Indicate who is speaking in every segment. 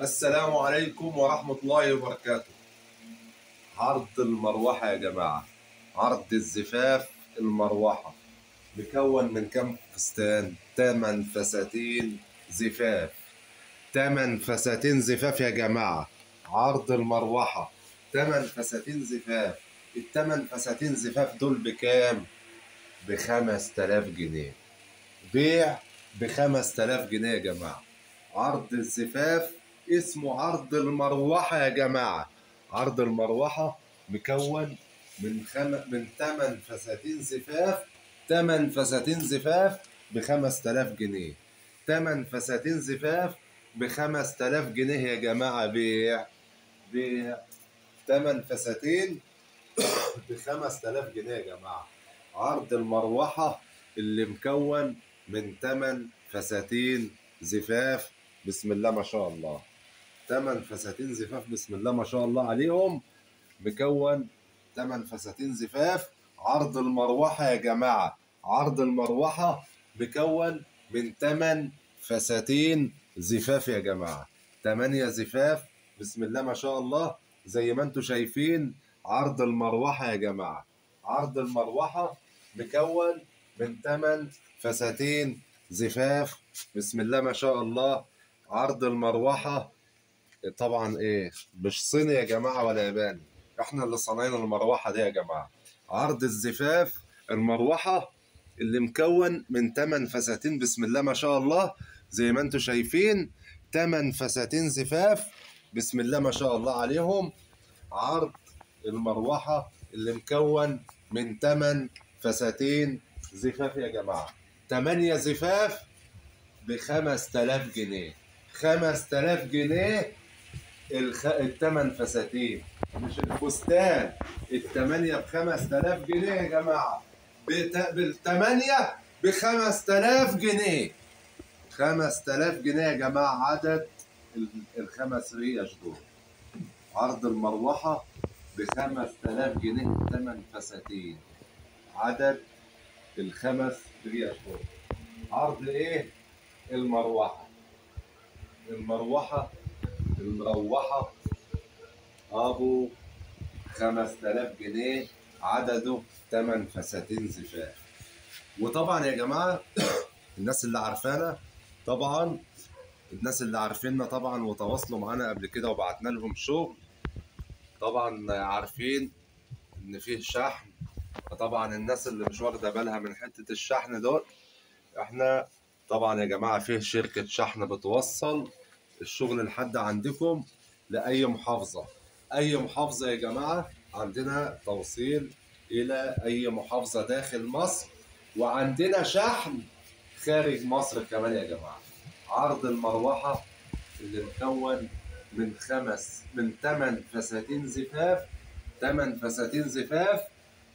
Speaker 1: السلام عليكم ورحمة الله وبركاته. عرض المروحة يا جماعة، عرض الزفاف المروحة مكون من كم فستان؟ 8 فساتين زفاف، 8 فساتين زفاف يا جماعة. عرض المروحة 8 فساتين زفاف. ال8 فساتين زفاف دول بكام؟ ب5000 جنيه. بيع ب5000 جنيه يا جماعة. عرض الزفاف اسمه عرض المروحة يا جماعة. عرض المروحة مكون من 8 فساتين زفاف، 8 فساتين زفاف ب5000 جنيه، 8 فساتين زفاف ب5000 جنيه يا جماعة. بيع 8 فساتين ب5000 جنيه يا جماعة. عرض المروحة اللي مكون من 8 فساتين زفاف، بسم الله ما شاء الله. 8 فساتين زفاف بسم الله ما شاء الله عليهم، مكون 8 فساتين زفاف. عرض المروحة يا جماعة، عرض المروحة مكون من 8 فساتين زفاف يا جماعة، 8 زفاف بسم الله ما شاء الله زي ما انتم شايفين. عرض المروحة يا جماعة، عرض المروحة مكون من 8 فساتين زفاف بسم الله ما شاء الله. عرض المروحة طبعا ايه، مش صيني يا جماعة ولا ياباني، احنا اللي صنعنا المروحة دي يا جماعة. عرض الزفاف المروحة اللي مكون من 8 فساتين بسم الله ما شاء الله زي ما انتم شايفين، 8 فساتين زفاف بسم الله ما شاء الله عليهم. عرض المروحة اللي مكون من 8 فساتين زفاف يا جماعة، 8 زفاف ب5000 جنيه، 5000 جنيه الثمان فساتين، مش الفستان. الثمانية ب5000 جنيه يا جماعة، بالثمانية ب5000 جنيه، 5000 جنيه يا جماعة. عدد الخمس ريش دول. عرض المروحة ب5000 جنيه 8 فساتين، عدد الخمس ريش دول. عرض ايه؟ المروحة، المروحة المروحة ابو 5000 جنيه، عدده 8 فساتين زفاف. وطبعا يا جماعة الناس اللي عارفانا، طبعا الناس اللي عارفيننا طبعا وتواصلوا معانا قبل كده وبعتنا لهم شغل، طبعا عارفين ان فيه شحن. فطبعا الناس اللي مش واخده بالها من حتة الشحن دول، احنا طبعا يا جماعة فيه شركة شحن بتوصل الشغل لحد عندكم لأي محافظة، أي محافظة يا جماعة عندنا توصيل إلى أي محافظة داخل مصر، وعندنا شحن خارج مصر كمان يا جماعة. عرض المروحة اللي مكون من 8 فساتين زفاف، 8 فساتين زفاف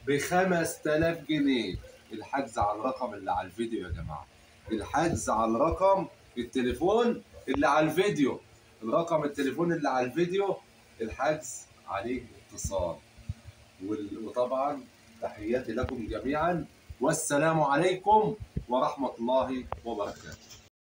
Speaker 1: ب5000 جنيه. الحجز على الرقم اللي على الفيديو يا جماعة، الحجز على الرقم التليفون اللي على الفيديو، الرقم التليفون اللي على الفيديو الحجز عليه اتصال. وطبعا تحياتي لكم جميعا، والسلام عليكم ورحمة الله وبركاته.